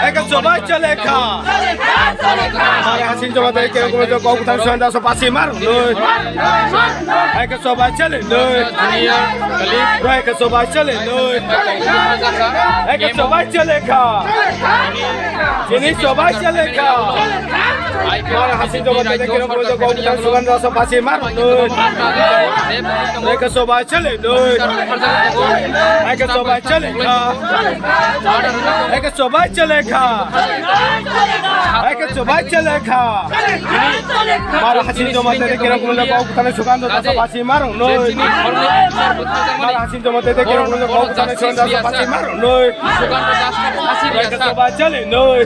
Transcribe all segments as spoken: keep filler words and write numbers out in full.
Eka sobai chale kha. Mara hasin joma tari kero kuma jo kok thang sanda so pasi mar noi. Eka sobai chale noi. Eka sobai chale noi. Eka sobai chale kha. Chini sobai chale kha. Mara hasin joma tari kero kuma jo kok thang sanda so pasi mar noi. Eka sobai chale noi. Eka sobai chale kha. Eka sobai chale kha. Eka sobai chale kha. Mara hasin joma tari kero kuma jo kok thang sanda so pasi mar noi. Mara hasin joma tari kero kuma jo kok thang sanda so pasi mar noi. Eka sobai chale noi.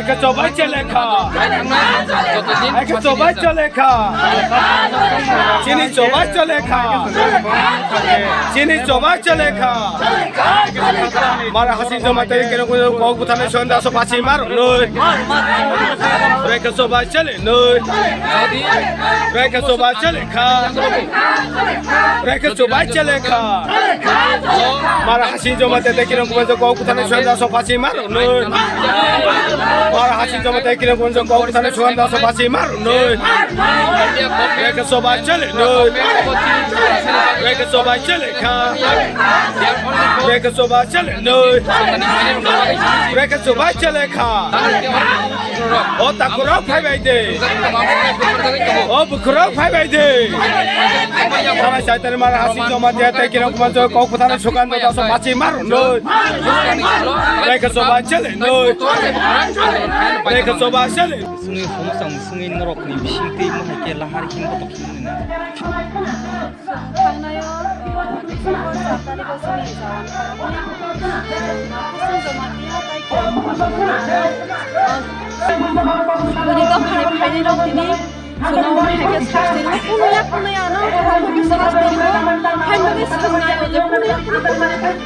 Eka sobai chale kha. Eka sobai chale kha. Chini sobai chale kha. Chini sobai chale kha. Mara hasin joma tari kero kuma kok thang sanda so pasi mar noi. Eka sobai chale noi. Eka sobai chale kha. Eka sobai chale kha. Mara hasin joma tari kero kuma jo kok thang sanda so pasi mar noi. Mara hasin joma tari kero kuma jo kok thang sanda so pasi mar noi. Eka sobai chale noi. Eka sobai chale kha. Eka sobai chale noi. Eka sobai chale kha. O takurok phai bai de. O bukurok phai bai de. Tara sai tari mara hasin joma tari kero kuma jo kok thang sanda so pasi mar noi. Eka sobai chale noi. Eka sobai chale. Sungwi hum sang sungwi norok ni bising tei mohai ke lahar him botok him ni. Thangnaio, uh, December sat tarikh o chini jawan kharokni, uh, Kusum Jamatia tai khe, uh, bini dophani phainairok tini chwngno hai khe sasti rwo, kunuya kunuya no bohrok bagwi sasti rwo, hai bagwi swngnaio je kunuya kunuya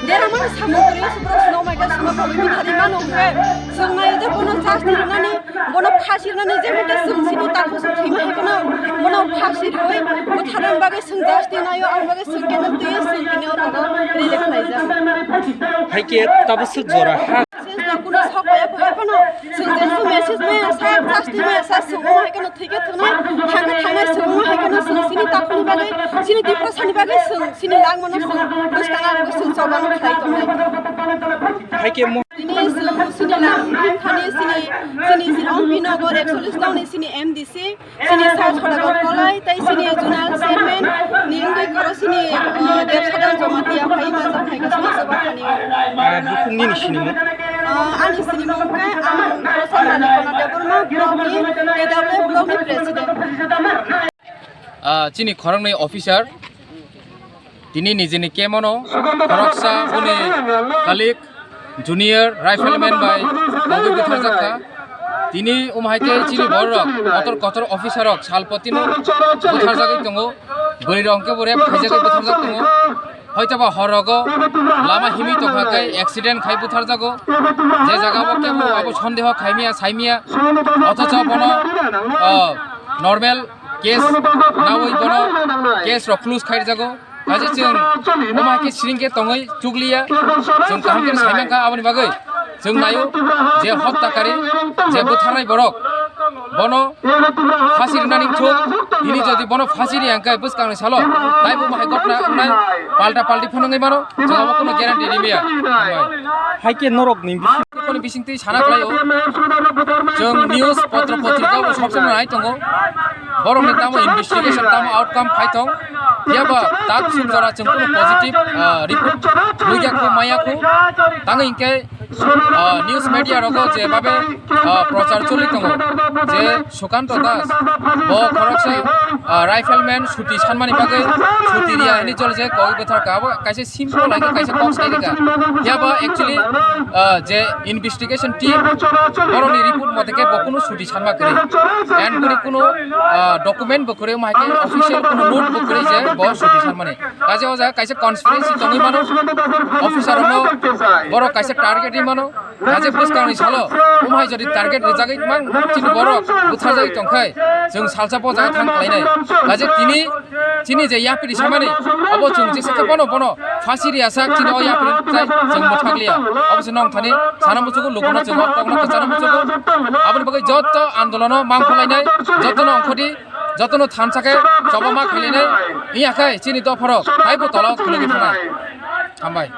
deramani samung kwrwi suprok chwngno mai khe chwngno phobwi bithari mano hwnkhe swngnaio je bono sasti rwnani, bono phasi rwnani je mate chwng chini takhuk chwng thwima hai kheno bono phasi rwui butharnani bagwi chwng justice naio, aboni bagwi chwng khe nang twi chwng tini o jaga release khlaijak. Hai khe tabuk swk jora ha. Sesno kuno sok ya hai kheno chwng je chwng message maya sa justice maya sa chwng o hai kheno thwi khe thwngnai, thang khe thangnai chwng o hai kheno chwng chini takhukni bagwi, chini Tiprasani bagwi chwng chini langmano chwng bwskang o chwng choba no khlai tongnai. Hai khe mo- Tini chwng chini lang thani chini, chini chini ong Binogo ekchollish nong ni sini M D C, sini South Hodagar Kolai, tei sini Zonal Chairman ni wngwi khoro sini, uh, Debsada Jamatia phai ma jang phai ka sini soba khani. Ah, bukhuk nini sinimung? Ah, ani sinimung khe ang Rosal Malik Kumar Debbarma, block ni, T W block ni president. Ah, chini khoroknwi officer, tini nijini camp-o no khoroksa boni colleague junior rifleman bai kogwi butharjak kha. Tini omo hai khe chini bororok kotor kotor officer rok salpotino butharjagwi tongo, bwrwi rok hwnkhe bo rape khaijagwi butharjak tongo. Hoitoba horogo lama himwi tongkha khe accident khai butharjago. Je jaga o kebo abo sondeho khaimya saimya, othocho bono, o, normal case nawi bono case rok close khai rwjago. Kaisa chwng omo hai khe siring khe tongwi chukliya, chwng kaham khe saimankha aboni bagwi. Chwng naio je hotta kari, je butharnai borok, bono phasi rwnani wngthok. Tini jodi bono phasi riya hwnkhe bwskangni salo taibo omo hai ghotna wngnai, palta palti phunugwi mano, chwng abo kheno guarantee rimaya. Hambai. Hai khe norokni bisi- Boni bisingtwi sana khlaio. Chwng news, potro potrika bo sob somoi nai tongo. Borokni tamo investigation, tamo outcome phai thong. Phiya ba tak sum jora chwng kuno positive, ah, report nugya khu maya khu. Tang hinkhe, ah, news media rogo je babe, ah, prochar choli tongo je Sukanto Das bo khoroksa, ah, rifleman suti sanmani bagwi suti riya hwnwi chol je koi bwthar ka abo kaisa simple hai khe kaisa kok sai rwkha. Phiya ba actually, ah, je investigation team borokni report mote khe bo kuno suti sanma kwrwi. And boni kuno, ah, document bo kwrwi, omo hai khe official kuno note bo kwrwi je bo suti sanmani. Kaisa o jaga kaisa conspiracy tongwi mano, officer rokno borok kaisa target ri mano. Kaisa bwskangni salo omo hai jodi target rijagwi mang chini borok butharjagwi tongkhai, chwng salsa bo jaga thang khlainai. Kaisa tini chini je yapri samani, obo chwng jesa khe bono, bono phasi riya sak chini o yapri tai chwng mwthakliya. Obo se nong thani sana muchugo, lukuno chwng o kokno kwchana muchugo. Aboni bagwi joto andolono mangkholainai, jotono ongkhodi, jotono thansa khe choba ma khailainai, iya khai chini dopharok taibo tolao khulugwi thanai. Hambai.